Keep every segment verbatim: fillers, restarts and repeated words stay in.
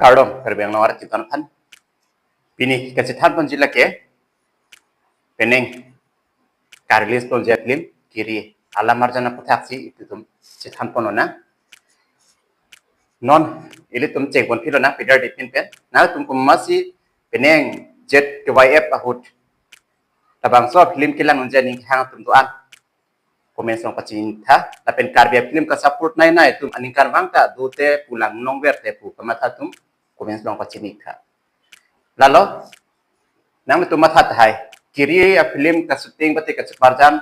Kardom, Karbi Anglong arat kedo-an aphan. Pini kachethan ponji lake, penang ka-release ponji a-film Kiri. Alam arjan aphuthak si ilitum chethan pon lonang. Non ilitum chek pon phi lonang Peter Dipin pen. Nangtum komatsi penang Z K Y F ahut labangso film kelang unji aning hang atum do-an comment along pachini tha, lapen Karbi film ka-support nai nai atum aningkanvang ta dote pu, lang nong ver te pu kamatha atum comment along pachini tha. Lalo, nangtum matha tahai, Kiri a-film ka-shooting mate kacheparjan,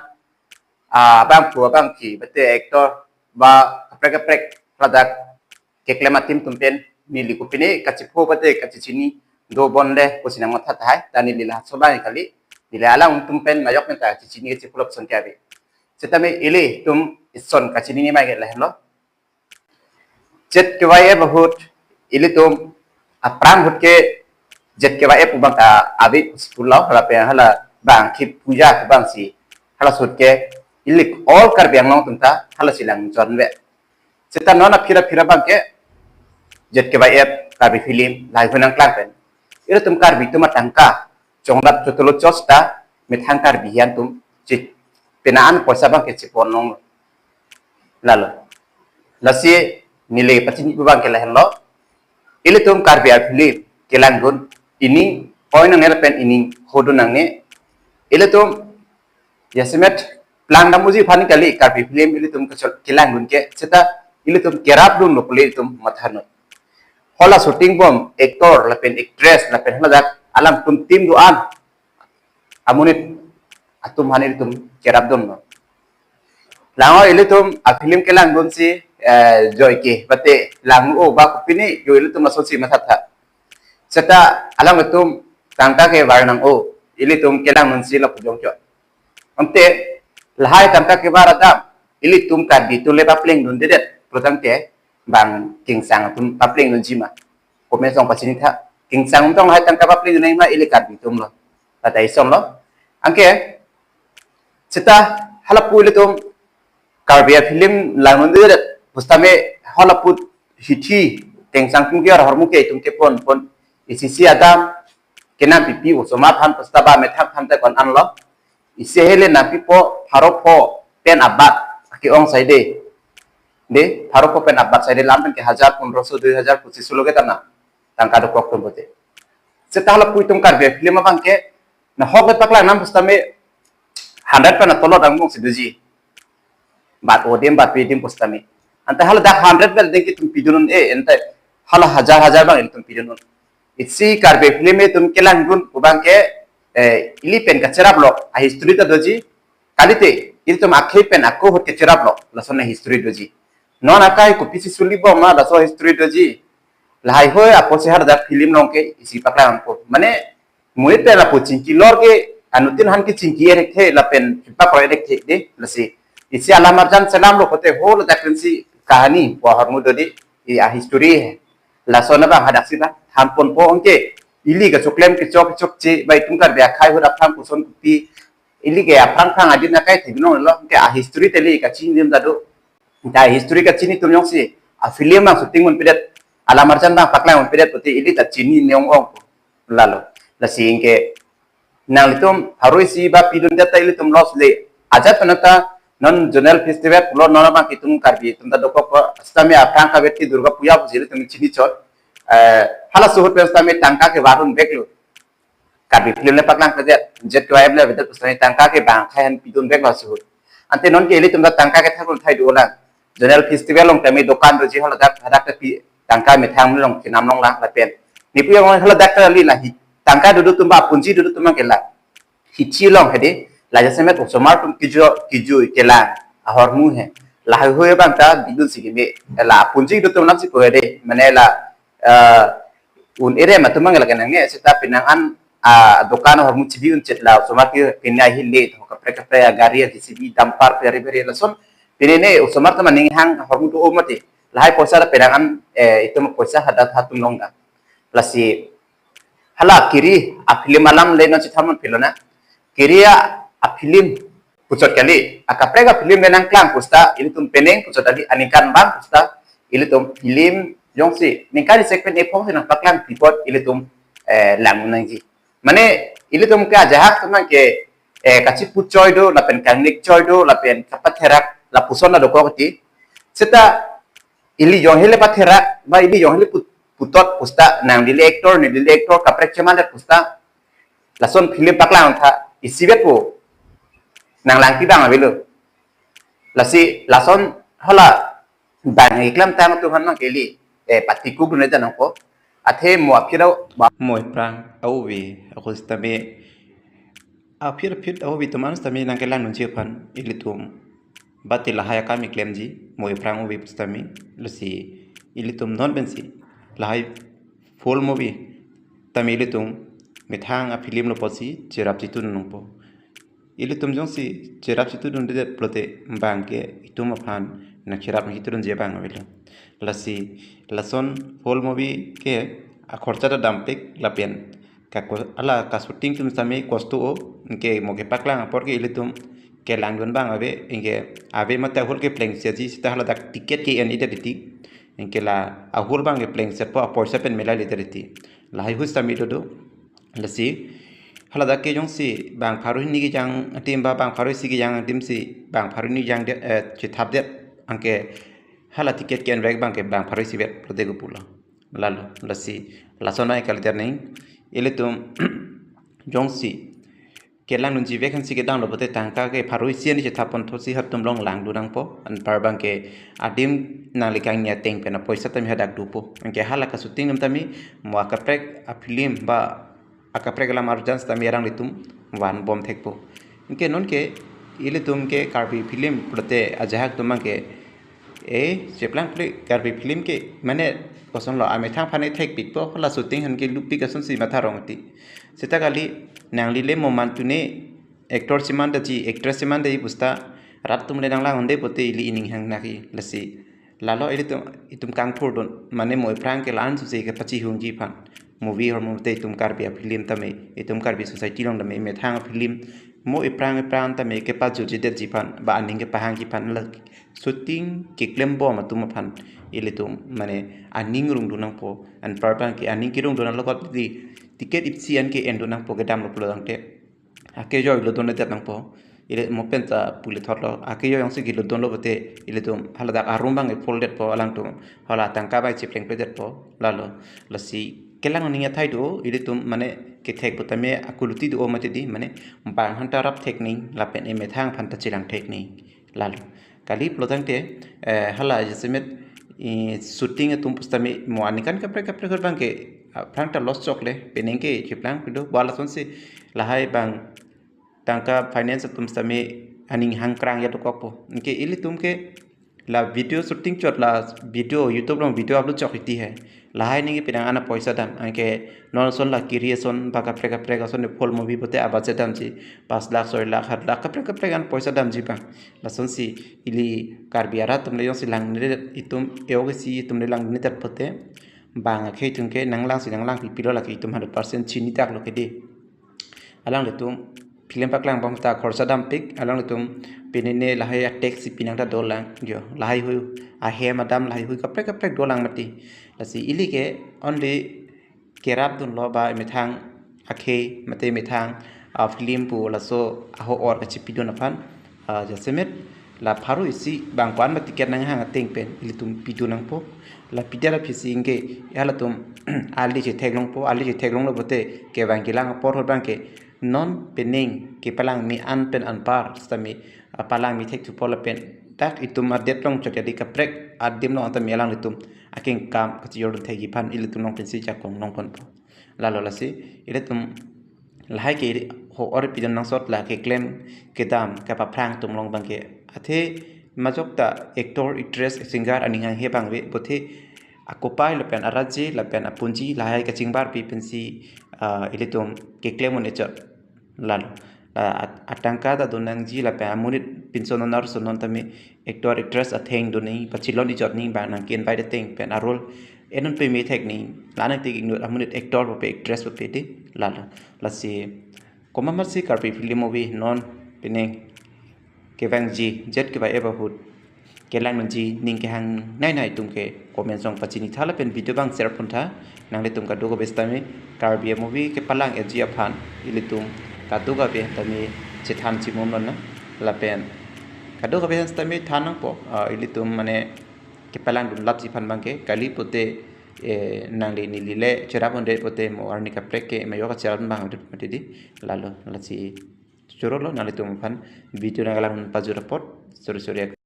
ah, abangphu abangphi mate actor ba kaprek kaprek ladak keklem a-team atum pen neli kopine kachepho mate kachechini do bonle pusi nangmatha tahai, ta neli laso abang kali, neli alang atum pen majok pen ta chechini kachepho lok son ke ave. Setame ilitum ison kachinine mai ke lahenlo. Z K Y F ahut ilitum aphrang ahut ke Z K Y F pu abang ta ave school lo, hala pen hala bang ki puja pu abang si, hala ahut ke ili all Karbi Anglong atum ta hala si lang chonve. Seta non aphira phira abang ke Z K Y F Karbi film lahai hu nangklang pen, ilitum Karbi atum atangka chongdat chotolo chos ta methang Karbi hian atum chik penang an poisa abang ke chepon long. Lalo, lasi neli pachini pu abang ke lahenlo. Ilitum Karbi a-film kelang dun, ining oi nangne lapen ining hodun nangne. Ilitum jasemet plang dam uji aphan kali Karbi film ilitum kachot kelang dun ke, seta ilitum kerap dunlo pu ilitum matha noi. Hala shooting bom actor lapen actress lapen haladak alam atum team do-an amonit atum aphan ilitum kerap dunlo. Lango ilitum a-film kelang dun si, eh, joi ke mate lang o ba kopine jo ilitum laso si matha tha. Seta alam atum tangka kevar nang o, ilitum kelang dun si lapu jongchot. Ante lahai tangka kevar adam ilitum Karbi atum le papleng dundedet, pulotangte bang Kingsang atum papleng dunji ma? Comment along pachini tha. Kingsang atum lahai tangka papleng dun nang ma, ili Karbi atum lo, ladak ison lo. Anke seta halapu ilitum Karbi a-film lang dundedet pusitame halapu hithi Kingsang atum ke ahormu ke itum kepon pon, isi isi adam kenam pipi osomar aphan pusita ba methang aphan ta ko-an lo. Isi ahele nampipo pharo pho pen abat ake-ong saide. De, pharo pho pen abat saide, lam pen ke hajar, pondroso, dui hajar, pochis lo ke tana tangka dokok atum pote. Seta halapu itum Karbi film abang ke, na hok le paklang nang pusitame hundred pen atolot angbong si doji. Bat odim bat pidim pusitame. Ante haladak hundred pen dengki itum pidun un-e, ante hala hajar hajar abang itum pidun un. Isi Karbi film itum kelang dun pu abang ke, eh, ili pen kacherap lo a-history ta doji. Kalite ilitum akhei pen ako ahut kecherap lo lason a-history doji. Non akai kopisi suli bom ma laso history doji. Lahai hoi apotsi haladak film along ke isi paklang ko. Mane, monit pen lapu chingki lor ke, anuttin aphan ke chingki erekthe lapen pakro erekthe de, lasi. Isi alam arjan selam lo kote ho ladak pensi kahani pu ahormu do de, i a-history he. Lason abang hadak si ba than ponpo, anke ili kachoklem kechok chokche ba itum Karbi akhei ahut aphrang koson kopi, ili ke aphrang phrang adin akai thek nong lo, anke a-history te ili kachini adim ta do. Anke a-history kachini atum jongsi a-film abang shooting un pidet, alam arjan abang paklang un pidet pute ili ta chinine ong-ong. Lalo, lasi anke nanglitum pharo isi ba pidundet ta ilitum loss le. Ajat pen ta non zonal festival pulo, non abang ke itum Karbi atum ta dokok ko, setame aphrang kavet ke Durga Puja pusi ilitum chini chot. Eh, halaso ahut pen setame tangka kevar un vek lo. Karbi film le paklang kajet, Z K Y F le avedet pusitame tangka ke bang akhei aphan pidun vek lo laso ahut. Ante non ke ilitum ta tangka kethak un thai dolang. Zonal festival along tame dokan doji haladak, hadak ta pi tangka methang along chenam longlang lapen. Nipu yang haladak ta li lahi. Tangka dodo atum ba apunji dodo atum ke la. Hithi along hedi, la jasemet osomar atum kiju, kiju kelang ahormu he. Lahai hoi abang ta bidun si keme, la apunji dodo atum lam si ko hedi. Mane la, eh, un-e re ma atum abang la kenangne, seta penang an, ah, dokan ahormu chibi un chot la osomar ke pine ahile, to kaprek kaprek agari, J C B, dumper, peri peri lason. Pine ne osomar ta maning hang ahormu do-o mati. Lahai poisa ta penang an, eh, itum poisa hadak hatum longdam. Lasi hala Kiri a-film alam le non chethan pon phi lonang. Kiri a-film puchot kali, akaprek a-film le nangklang pusita ilitum penang puchot kali, aningkanvang pusita ilitum film Jongsi ningkan isi pen ephong si nangpaklang pi apot ilitum eh, lang nangji. Mane ilitum ke ajahak atum ke eh, kachipu choi do, lapen kangnek choi do, lapen kapatherak lapuson la dokok ti. Seta ili jong hele patherak, ba ili jong hele put-, putot pusta nang lile actor, ne lile actor kaprek cheman det pusta. Lason film paklang tha, isibet po. Nang lang ti bang avelo. Lasi lason hala bang iklam tang tu han mang keli eh, pati kuk dun ta nangpo. Athe mo aphit a ba mo iphrang ave akhus tame aphit aphit ave teman tame nangkelang nunji aphan ilitum bati lahai akam iklemji mo iphrang ave pustame. Lasi ilitum non pensi lahai full movie tame ilitum methang a film lo apotsi cherap chitu nungpo. Ilitum jongsi cherap chitu dunde pulote bang ke itum aphan nang cherap nang chitu dunji bang avelo. Lasi lason full movie ke akhorcha ta dampik lapen ka ko-, ala ka shooting atum tame kosto o, anke mo kepaklang apor ke ilitum kelang dun bang ave, anke ave mate ahul ke plengsetji seta haladak ticket ke en ida diti. Anke la ahul bang ke plengset po apoisa pen mela liter diti. Lahai hus tame do do. Lasi haladak ke jongsi bang pharo hini kejang adim ba bang pharo isi kejang adim si bang pharo hini jang det, eh, chethap det, anke hala ticket ke en vek bang ke bang pharo isi vet pulote kepu lo. Lalo, lasi lason ai kaliter neng ilitum jongsi kelang nunji vek hansi kedam lo pulote tangka ke pharo isi ani chethap pon thosi hatum long lang dun nangpo, anpar bang ke adim nangli kangni ateng pen apoisa tame hadak dopo. Anke hala ka shooting atum tame mo akaprek a film ba akaprek alam arjan tame alanglitum van bom thekpo. Anke non ke ilitum ke Karbi film pulote ajahak atum mang ke eh, cheplang pli Karbi film ke mane koson lo amethang aphan ethek pik po, la shooting han ke lupik asonsi matha rong ti. Seta kali nang lile mo man tune actor cheman daji, actress cheman daji pusta rat atum le nanglang unde pulote ili ining hang naki. Lasi lalo ilitum itum kangthur dun mane mo iphrang ke lan susi kepachihungji aphan. Movie hor mo te itum Karbi a film tame, itum Karbi society along tame methang a film mo iphrang iphrang tame kepajutji detji aphan ba aning kepahangji aphan la shooting keklem bom atum aphan ilitum mane aning rung dun nangpo, anpar bang ke aning kerung dun nang lo kot di ticket ipsi an ke en dun nangpo kedam lo pulo tangte. Akejoi lo dun det nangpo. Ili mo pen ta pule thot lo. Akejoi jongsi kilo dun lo pulote ilitum haladak arum bang ke full det po alangtum. Hala tangka bang chipleng pe det po. Lalo. Lasi kelang ning athai do ilitum mane kethek pu tame akuluti do mati di mane bang han ta rap thek ning lapen emethang aphan ta chelang thek ning. Lalo. Kali pulo tangte eh, hala jasemet eh, shooting atum pustame mo anikan kaprek kaprek bang ke ah, phrang ta loss chok le peneng ke cheplang pido ba lasonsi lahai bang tangka finance atum tame aning hangkrang ya dokok po. Anke ilitum ke la video shooting chot la video YouTube along video upload chok iti hai. Lahai ning penang ana poisa dam. Anke non son la kiri son ba kaprek kaprek son full movie pulote a budget damji. Pas lakh, soi lakh, hat lakh kaprek kaprek an poisa damji bang. Lasonsi ili Karbi arat atum le jongsi lang ne itum eoge si itum le lang ne tat pulote bang akhei atum ke nanglang si nanglang pi pilo lake itum hundred percent chini tak lo ke di. Alanglitum film paklang bom ta khorsa dampik, alanglitum penene lahai a tax si pinang ta dolang, jo, lahai hui ahem adam lahai hui kaprek kaprek dolang mati. Lasi ili ke only kerap dun lo ba methang akhei mate methang a film pu laso aho or kachipi dun aphan ah, jasemet la pharo isi bang ko-an ba ticket nanghang ateng pen ilitum pi dun nangpo. La pidar aphi si anke halatum ali chetheklongpo, ali chetheklong lo pulote kevang kelang apor hot bang ke non peneng kepalangme an pen anpar sitame ah, palangme thek thupo lapen dak itum adet along chot kali kaprek adim along tame alanglitum akeng kam kachijor dun thekji aphan ilitum along pensi jakong nong ponpo. Lalo lasi ilitum lahai ke ho or pidun nangsot la keklem kedam kapaphrang atum along bang ke athe majok ta actor, actress, singer aning hanghe bang ve pulote akopai lapen araje lapen apunji lahai kachingbar pi pensi ah, ilitum keklem un echot. Lalo ah, at- atangka ta dun nangji lapen amonit pinso non arso non tame actor actress atheng dun ni pachilon ijot ni bang nang ke-invite ateng pen a role enun peme thek ni la nang tik inut amonit actor pupe actress pupe de. Lalo lasi komat matsi Karbi film movie non peneng kevangji jet kevai eba ahut kelang nangji ning kehang nei nei atum ke comment song pachini tha lapen video bang share pon tha. Nanglitum kadokave sitame Karbi a-movie kepalang etji aphan ilitum kadokave tame chethan chimum non na lapen kadokave sitame than nangpo, ah, ilitum mane kepalang dun lapji aphan bangke kali pote, eh, nangli neli le cherap unde pote mo arni kaprek ke mayo kacherap bang mati di lalo lasi choro lo nanglitum aphan video nanglang pajur apot sori sori